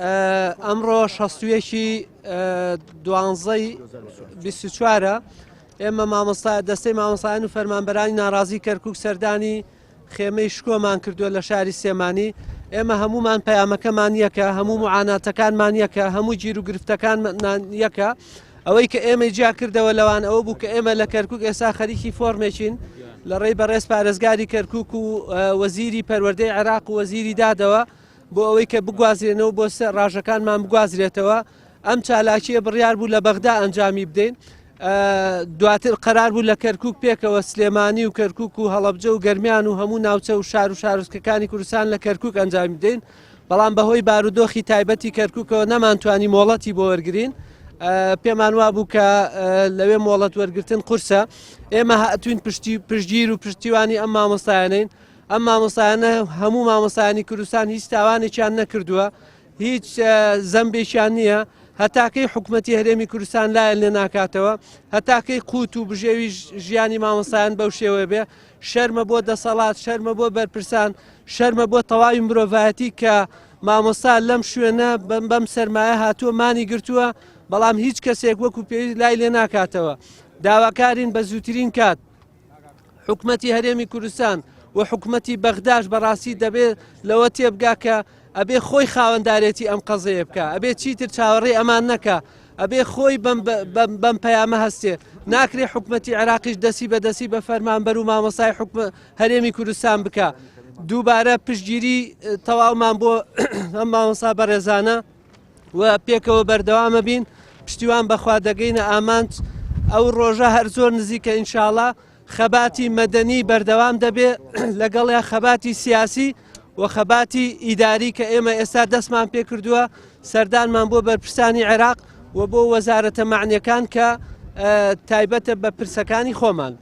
ئەمڕۆ شەستویەکی دوانزەی 24ە ئێمە مامۆستا دەستەی مامۆستایان و فەرمانبەرانی ناڕازی کەرکک سەردانی خێمەی شکۆمان کردووە لە شاری سلێمانی ئێمە هەمومان پەیامەکەمان یەکە هەموو معاناتەکانمان یەکە هەموو گیر و گرفتەکانمان یەکە ئەوەی کە ئێمەی جیا کردەوە لەوان ئەوە بوو کە ئێمە لە کەرکک ئێستا خەریکی فۆرمێکین لە ڕێی بەڕێز پارێزگاری کەرکک و وەزیری پەروەردەی عێراق و وەزیری دادەوە بۆ ئەوەی کە بگوازرێنەوە بۆ سەر ڕاژەکانمان بگوازرێتەوە ئەم چالاکیە بڕیار بوو لە بەغدا ئەنجامی بدەین دواتر قەرار بوو لە کەرکک پێکەوە سلێمانی و کەرکک و هەڵەبجە و گەرمیان و هەموو ناوچە و شار و شارۆچکەکانی کوردستان لە کەرکک ئەنجامی بدەین بەڵام بەهۆی بارودۆخی تایبەتی کەرککەوە نەمانتوانی مۆڵەتی بۆ وەرگین پێمان وابوو کە لەوێ مۆڵەت وەرگتن قورسە ئێمە هاتوین پشتی پشتگیر و پشتیوانی ئەم مامۆستایانین ئەم مامۆستایانە هەموو مامۆستایانی کوردستان هیچ تاوانێکیان نەکردووە هیچ زەمبێکیان نییە هەتاکەی حکوومەتتی هەرێمی کوردستان لایەن لێ ناکاتەوە هەتاکەی قوت و بژێوی ژیانی مامۆستایان بەو شێوەیە بێ شەرمە بۆ دەسەڵات شەرمە بۆ بەرپرسان شەرمە بۆ تەواوی مرۆڤایەتی کە مامۆستا لەم شوێنە بەم بەم سەرمایە هاتووە مانی گرتووە بەڵام هیچ کەسێک وەکو پێویست لای لێ ناکاتەوە داواکارین بە زووترین کات حکومەتی هەرێمی کوردستان و حکومەتی بەغداش بەڕاستی دەبێت لەوە تێبگا کە ئەبێ خۆی خاوەندارێتی ئەم قەزەیە بکە ئەبێ چیتر چاوەڕێی ئەمان نەکە ئەبێ خۆی بەم پەیامە هەستێ ناکرێ حکومەتی عێراقیش دەسی بە دەسی بە فەرمانبەر و مامۆسای حکوم هەرێمی کوردستان بکە دووبارە پشتگیری تەواومان بۆ ئەم مامۆسا بەڕێزانە و پێکەوە بەردەوامە بین پشتیوان بەخوا دەگەینە ئامانج ئەو ڕۆژە هەر زۆر نزیکە ئینشاڵا خەباتی مەدەنی بەردەوام دەبێ لەگەڵیا خەباتی سیاسی و خەباتی ئیداری کە ئێمە ئێستا دەستمان پێکردووە سەردانمان بۆ بەرپرسانی عێراق و بۆ وەزارەتە مەعنیەکان کە تایبەتە بە پرسەکانی خۆمان.